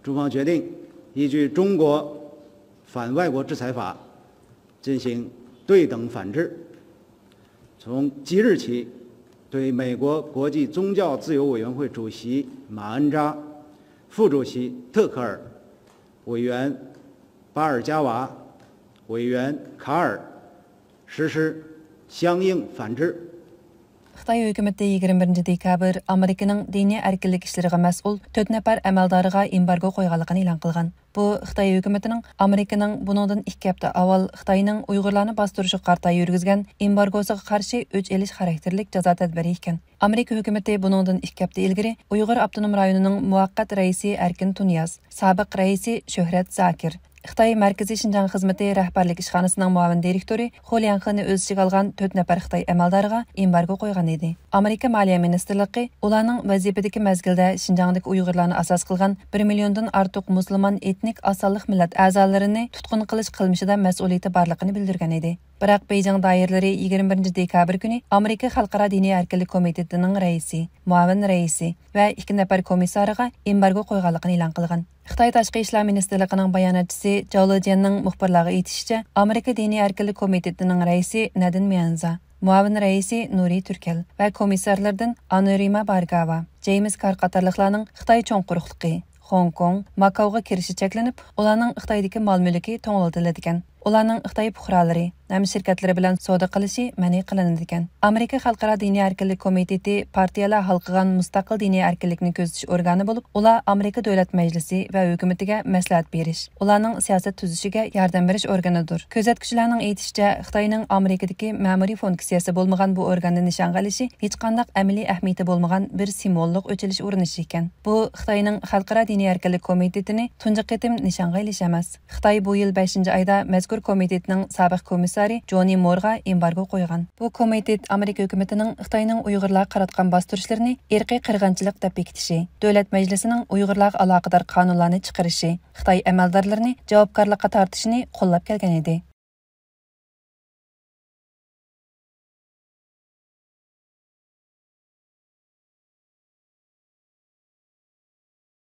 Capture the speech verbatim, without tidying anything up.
中方决定依据中国反外国制裁法进行对等反制。从即日起，对美国国际宗教自由委员会主席马恩扎、副主席特克尔、委员巴尔加瓦、委员卡尔实施相应反制。 خىتاي ھۆكۈمىتى يىگىرمە بىرىنچى دېكابىر ئامېرىكىنىڭ دىنىي ئەركىنلىك ئىشلىرىغا مەسئۇل تۆت نەپەر ئەمەلدارىغا ئېمبارگو قويغانلىقىنى ئېلان قىلغان. بۇ خىتاي ھۆكۈمىتىنىڭ ئامېرىكىنىڭ بۇنىڭدىن ئىككى ھەپتە ئاۋۋال خىتاينىڭ ئۇيغۇرلارنى باستۇرۇشىغا قارىتا يۈرگۈزگەن ئېمبارگوسىغا قارشى ئۆچ ئېلىش خاراكتېرلىك جازا تەدبىرى ئىكەن. ئامېرىكا ھۆكۈمىتى بۇنىڭدىن ئىككى ھەپتە ئىلگىرى ئۇيغۇر ئاپتونوم رايونىنىڭ مۇۋەققەت رەئىسى ئەركىن تۇنىياز، سابىق رەئىسى شۆھرەت زاكىر، خىتاي مەركىزىي شىنجاڭ خىزمىتى رەھبەرلىك ئىشخانىسىنىڭ مۇئاۋىن دىرېكتورى خۇ لياڭخېنى ئۆز ئىچىگە ئالغان تۆت نەپەر خىتاي ئەمەلدارىغا ئېمبارگو قويغان ئىدى. ئامېرىكا مالىيە مىنىستىرلىقى ئۇلارنىڭ ۋەزىپىدىكى مەزگىلدە شىنجاڭدىكى ئۇيغۇرلارنى ئاساس قىلغان بىر مىليوندىن ئارتۇق مۇسۇلمان ئېتنىك ئاز سانلىق مىللەت ئەزالىرىنى تۇتقۇن قىلىش قىلمىشىدا مەسئۇلىيىتى بارلىقىنى بىلدۈرگەن ئىدى. بىراق بېيجىڭ دائىرىلىرى يىگىرمە بىرىنچى دېكابىر كۈنى ئامېرىكا خەلقئارا دىنىي ئەركىنلىك كومىتېتىنىڭ رەئىسى، مۇئاۋىن رەئىسى ۋە ئىككى نەپەر كومىسسارىغا ئېمبارگو قويغانلىقىنى ئېلان قىلغان. خىتاي تاشقى ئىشلار مىنىستىرلىقىنىڭ باياناتچىسى جاۋ لېجيەننىڭ مۇخبىرلارغا ئېيتىشىچە، ئامېرىكا دىنىي ئەركىنلىك كومىتېتىنىڭ رەئىسى نەدىن ميانزا، مۇئاۋىن رەئىسى نۇرى تۈركەل ۋە كومىسسارلىرىدىن ئانرىما بارگاۋا، جېيمىس كار قاتارلىقلارنىڭ خىتاي چوڭ قۇرۇقلۇقى، خوڭكوڭ، ماكاۋغا كىرىشى چەكلىنىپ، ئۇلارنىڭ خىتايدىكى مال مۈلكى توڭلىتىلىدىكەن. ئۇلارنىڭ خىتاي پۇقرالىرى ھەم شىركەتلىرى بىلەن سودا قىلىشى مەنئى قىلىنىدىكەن. ئامېرىكا خەلقئارا دىنىي ئەركىنلىك كومىتېتى پارتىيەلەر ھالقىغان مۇستەقىل دىنىي ئەركىنلىكنى كۆزىتىش ئورگانى بولۇپ، ئۇلار ئامېرىكا دۆلەت مەجلىسى ۋە ھۆكۈمىتىگە مەسلىھەت بېرىش، ئۇلارنىڭ سىياسەت تۈزۈشىگە ياردەم بېرىش ئورگىنىدۇر. كۆزەتكۈچىلەرنىڭ ئېيتىشىچە، خىتاينىڭ ئامېرىكىدىكى مەمۇرىي فۇنكسىيەسى بولمىغان بۇ ئورگاننى نىشانغا ئېلىشى ھېچقانداق ئەمەلىي ئەھمىيىتى بولمىغان بىر سىمۋوللۇق ئۆچ ئېلىش ئۇرۇنۇشى ئىكەن. بۇ خىتاينىڭ خەلقئارا دىنىي ئەركىنلىك كومىتېتىنى تۇنجى قېتىم نىشانغا ئېلىشى ئەمەس. خىتاي بۇ يىل بەشىنچى ئايدا مەزكۇر كومىتېتنىڭ سابىق كومىسسارى جونى مورغا ئېمبارگو قويغان. بۇ كومىتېت ئامېرىكا ھۆكۈمىتىنىڭ خىتاينىڭ ئۇيغۇرلارغا قاراتقان باستۇرۇشلىرىنى ئىرقىي قىرغىنچىلىق دەپ بېكىتىشى، دۆلەت مەجلىسىنىڭ ئۇيغۇرلارغا ئالاقىدار قانۇنلارنى چىقىرىشى، خىتاي ئەمەلدارلىرىنى جاۋابكارلىققا تارتىشىنى قوللاپ كەلگەن ئىدى.